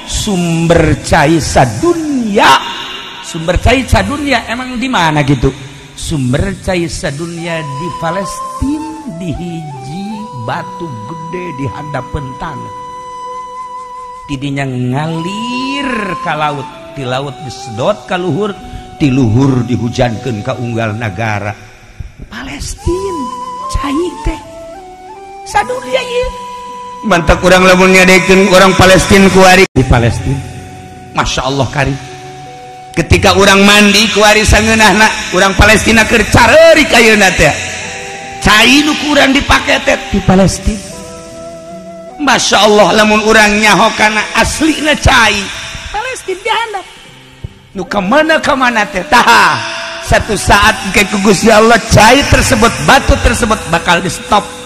Sumber cai sadunya, sumber cai sadunya emang di mana gitu? Sumber cai sadunya di Palestina, di hiji batu gede di hadapan tanah. Tidinya ngalir ka laut, di laut disedot ka luhur, di luhur dihujankeun ka unggal nagara. Palestina cai teh sadunya ieu. Mantap urang lamun ngadekeun orang Palestina kuari di Palestina. Masya Allah kari. Ketika urang mandi kuari sangeunahna urang Palestina keur careurik ayeuna teh. Cai nu kurang dipake teh di Palestina. Masya Allah lamun urang nyaho kana aslina cai Palestina dihandap. Nu ka mana teh tah. Satu saat ke ku Gusti Allah cai tersebut, batu tersebut bakal di stop.